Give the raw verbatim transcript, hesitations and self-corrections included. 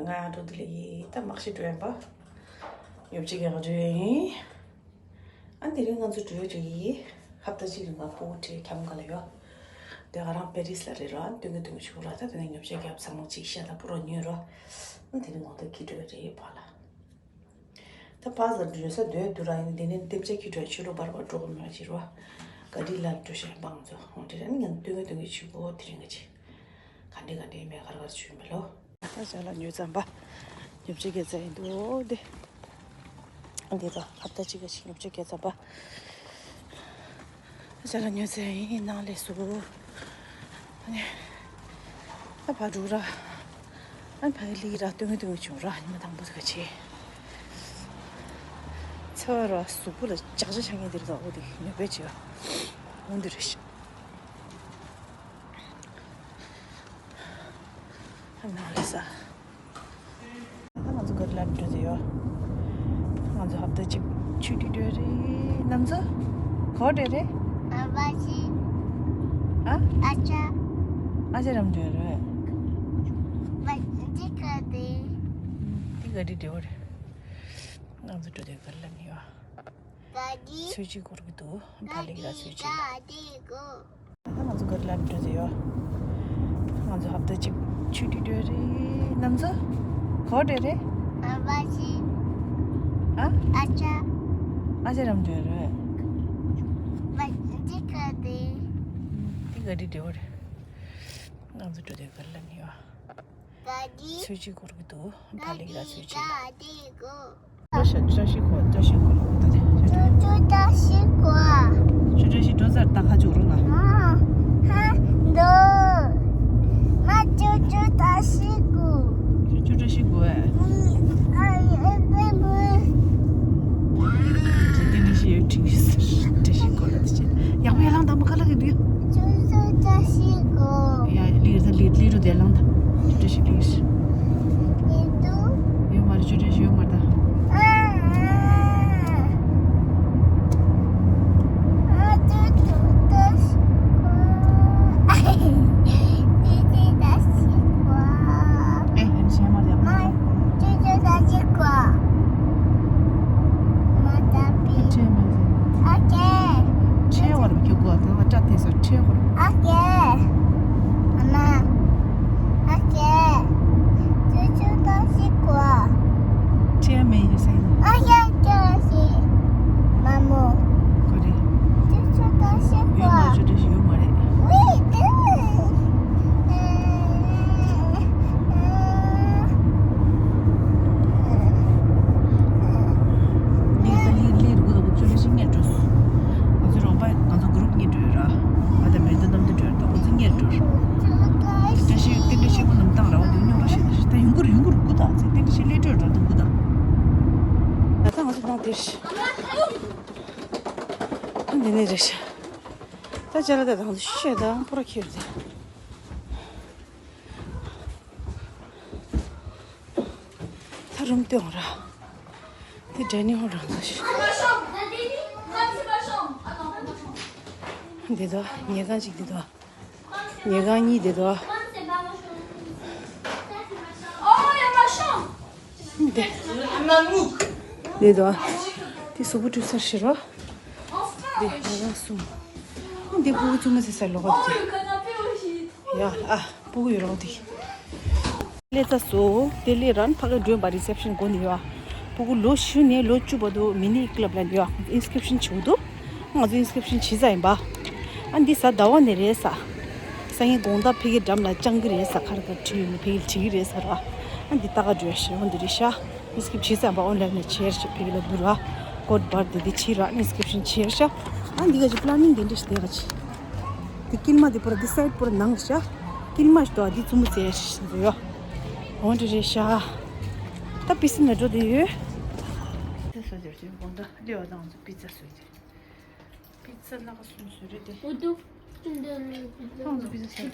ང་འགྲོ་འདི་ལ་ཡིན། ད་མག་ཤི་འགྲོ་ཡིན་པ། ཉོ་ཆ་རྒྱག་འགྲོ་ཡིན། ཨ་འདི་རིང་ང་ཚོ་འགྲོ་ཡོད་རེད། ཧབ་ཏ་གཅིག་རིང་ང་སྤོ་བོ་ཁྲིད་ཁྱམས་ཁ་ལ་ཡོད། དེ་ག་རང་པེ་རིས་ལ་རེད་ར། སྟོན་གི་སྟོན་གི་ཆུ་ར། ད་དེ་ནས་ཉོ་ཆ་རྒྱབ་ཚང་མ་གཅིག་ཤ་དང་པུ་རོ་ཉོས་ར། ཨ་འདི་རིང་ང་ཚོ་གི་འགྲོ་ཡོད་རེད་པ་ལ། ད་པ་ཟར་འགྲོ་ས་འདོད་འདུག་ར། ཡིན་དེ་ནས་འདེབས་ཆ་ཁྱི་འགྲོ་ཆུ་ལོ་བར་བར་འགྲོ་གི་མ་བྱེད་ར། ག་དི་ལ་འགྲོ་ཤ་ཡིན་པང་ཚོ་འོང་དེ་ར། ནི་ང་སྟོན་གི་སྟོན་གི་ཆུ་གོ་དེ་རིང་གི་ཆེ། ག་འདྲེ་ག་འདྲེ་མེད་གར་གར་ཆུ་མེད་ལོ། ད་ཅ་ལག་ཉོས་ཙམ་པ། ཉོ་ཆ་རྒྱག་ཚར་ཡིན་འདུག་འོ་དེ། འདི་དང་ཧབ་ཏ་གཅིག་ག་ཞིག་ཉོ་ཆ་རྒྱག་ཙམ་པ། ད་ཅ་ལག་ཉོས་ཚར་ཡིན་ནང་ལས་སུ། ཨ་ནི། ད་ཕ་འགྲོ་ར། ཨ་ནི་ཕ་གི་ལི་ར་སྟོན་གི་སྟོན་གི་བྱུང་ར། ཉི་མ་དང་པོ་ཟིག་ག་ཆེ། ཚེ་བ་ར་གཟུགས་པོ་ལ་ཅག་ཅག་ཆགས་ངེས་འདིར་དང་འོ་དེ་ཉོ་པའི་ཆེ་བ། འོ་འདི་རེད་ཤག་ཨ་ནང་ལས་ས། ད་ང་ཚོ་ག་རེ་ལབ་འགྲོ་དེ་ཡོད། ང་ཚོ་ཧབ་ཏ་གཅིག་ཆུ་ཏི་འགྲོ་རེད། ནམ་ཚོ་གོ་འགྲོ་རེད། ཨ་བ་ཞི། ཨ། ཨ་ཅག་ཨ་ཅག་རམ་འགྲོ་རེད། བ་ཅི་ག་དེ། དེ་ག་དེ་འགྲོ་རེད། ང་ཚོ་འགྲོ་དེ་ག་རེ་ལབ་ནི་ཡོད། ག་དེ། ཚོས་གཅིག་སྐོར་གི་འདུག་བ་ལི་ག་ཚོས་གཅིག་ལ། ད་ང་ཚོ་ག་རེ་ལབ་འགྲོ་དེ་ཡོད། ང་ཚོ་ཧབ་ཏ་གཅིག་ཆུ་ཏི་འགྲོ་རེད། ནམ་ཚོ་གོ་འགྲོ་རེད། ཨ་བ་ཞི། ཨ། ཨ་ཅག་ཨ་ཅག་རམ་འགྲོ་རེད། བ་ཅི་ག་དེ། དེ་ག་དེ་འགྲོ་རེད། ང་ཚོ་འགྲོ་དེ་ག་རེ་ལབ་ནི་ཡོད། ག་དེ། ཚོས་གཅིག་སྐོར་གི་འདུག་བ་ལི་ག་ཚོས་གཅིག་ལ། ག་དེ་གོ། བཀྲ་ཤིས་བཀྲ་ཤིས་གོ། བཀྲ་ཤིས་གོ་ལ་འོ་ད་དེ། ཅོ་ཅོ་བཀྲ་ཤིས་གོ། ཅོ་བཀྲ་ཤིས་འགྲོ་ཚར། ད་ཁ་ཅོག་རོ་ལ། ཨ། ཧ་འདོ། མ་ཅོ་ཅོ་བཀྲ་ཤིས་གོ། ཅོ་ཅོ་བཀྲ་ཤིས་གོ་ཨེ། ཨ་ཡེ་ཨེ་ཨེ་ཨེ། ཅི་སྟེ་ནི་ཤི་ཡོད་ཁྲིག་ཤི་སི་བཀྲ་ཤིས་གོ་ལ་དེ་ཅི། ཡག་པོ་ཡར་ལངས་དང་པོ་ཁ་ལག་གི་འདུག་ཅོ་ཅོ་བཀྲ་ཤིས་གོ། ཡ་ལི་ར་ལི་ལི་རུ་དེ་ལངས་དང་། ཅོ་བཀྲ་ཤིས་ལི་ཤི། ཡོད་མ་རེད། ཅོ་བཀྲ་ཤིས་ཡོད་མ་རེད་ད། ཨེ་ཨེ་ཤེས་མ་རེད། ཁྲེལ་མེད་ཟེར། ཁྲེལ་བར་མི་དགོས། ད་ང་སྐྲ་དེ་ཚོ་ཁྲེལ་བར། ཨ་ཀེ། ཨ་མ། ཨ་ཀེ། ཅོ་ཅོ་བཀྲ་ཤིས་གོ། ཁྲེལ་མེད་ཡིན་ཟེར། ཨ་ཡ་བཀྲ་ཤིས། མ་མོ། ག་རེ། ཅོ་ཅོ་བཀྲ་ཤིས་གོ། ཡོད་མ་ཅོ་བཀྲ་ཤིས་ཡོད་མ་རེད། ཝི་ཏི། ལི་ད་ལི་ལི་རུ་གུ་ད་གུ་ཅོ་བཀྲ་ཤིས་ངེད་འགྲོ་སོང་། ང་ཚོ་རོགས་པ་ང་ཚོ་གུ་རུབ་གཉིས་འགྲོ་ཡོད་ར། ང་དང་མེ་ཏོ་གནམ་བདེ་འགྲོ་ཡོད་ར། ད་ཁོ་ཚོ་གཉིས་འགྲོ་ར། བཀྲ་ཤིས་བསྟན་བཀྲ་ཤིས་ཁོ་ལམ་བཏང་ར་བ་དེ་སྙོག་ར་ཤེས་ད་ཤེས་ད་ཡོང་གུ་རུ་ཡོང་གུ་རུ་གུ་ད་ཚེ་བསྟན་བཀྲ་ཤིས་སླེབས་འགྲོ་ཡོད་ར་ད་གུ་ད། ད་ད་ང་ཚོ་ནང་དེར་ཤི། འདི་ནས་རེད་ཤག་ད་ཅ་ལག་ད་དང་དུ་ཤེས་ད་པོ་ར་ཁྱེར་ཏེ། ད་རུམ་སྟོན་ར། དེ་འདྲ་ནི་ཧོ་རང་ཚོ་ཤི། འདི་དོ་ཉལ་ཁང་ཅིག་འདི་དོ། ཉལ་ཁང་གཉིས་འདི་དོ། འདི། འདི་དོ། དེ་གཟུགས་པོ་བཀྲུས་ཚར་ཤི་རོ། འདི་ཉལ་ཁང་གསུམ། འདི་སྤུ་གུ་བཙུན་མོ་ཚེ་སར་ལོག་པ་འདི། ཡ་ཨ་སྤུ་གུ་ཡོད་རོགས་འདི། ལས་ཚ་སོ། དེ་ལས་རང་ཕ་གི་མགྲོན་པ་རི་སེབ་ཤན་གོ་ནི་ཡོད། སྤུ་གུ་ལོ་བཞི་ནས་ལོ་བཅུ་བར་དུ་མི་ནི་ཀི་ལབ་ལ་ཡོད། ཨིན་སི་ཀི་རིབ་ཤན་བྱེད་དུ། ང་ཚོ་ཨིན་སི་ཀི་རིབ་ཤན་བྱེད་ས་ཡིན་པ། ཨ་འདི་ས་ཟླ་བ་ནས་རེད་ས། སང་ཉིན་དགོང་དག་ཕ་གི་འགྲམ་ལ་བཅང་གི་རེད་ས། ཁར་ཁར་བྲིས་ཡོད་ནི་ཕ་གི་བྲིས་གི་རེད་ས་ར། ཨ་འདི་ལྟ་ག་འགྲོ་ཡ་ཤེས་འོ་འདི་རེད་ཤག་ཨིན་སི་ཀི་རིབ་བྱེད་ས་ཡིན་པ། ཨོན་ལན་ནས་བྱེད་ཤེས་ཕ་གི་ལ་འདུ་ར། ཀོཌ་བར་དེ་འདི་བྱེད་ར། ཨིན་སི་ཀི་རིབ་ཤན་བྱེད་ཤག་ཨ་འདི་ག་ཅིག་པི་ལ་ནིང་དེ་འདྲ་ཞིག་དེ་ག་ཅིག་དེ་ཀིན་མ་དེ་པོ་ར་འདི་སའིཌ་པོ་ར་ནང་ཤག་ཀིན་མ་ཞིག་དོ་འདི་ཙུམ་བུ་ཙེ་ཞིག་འདི་ཡོ། འོ་འདྲ་རེད་ཤག་ད་པི་སི་མེ་ཏྲོ་དེ་ཡོད། ད་སོ་ཇོ་ཅིག་དགོང་དག་ལེ་བ་དང་ཚོ་པི་ཙ་སོ་ཅིག་པི་ཙ་ལ་ག་སོ་སོ་རེད་དེ། འོ་དུ། ད་ང་ཚོ་པི་ཙ་སོ།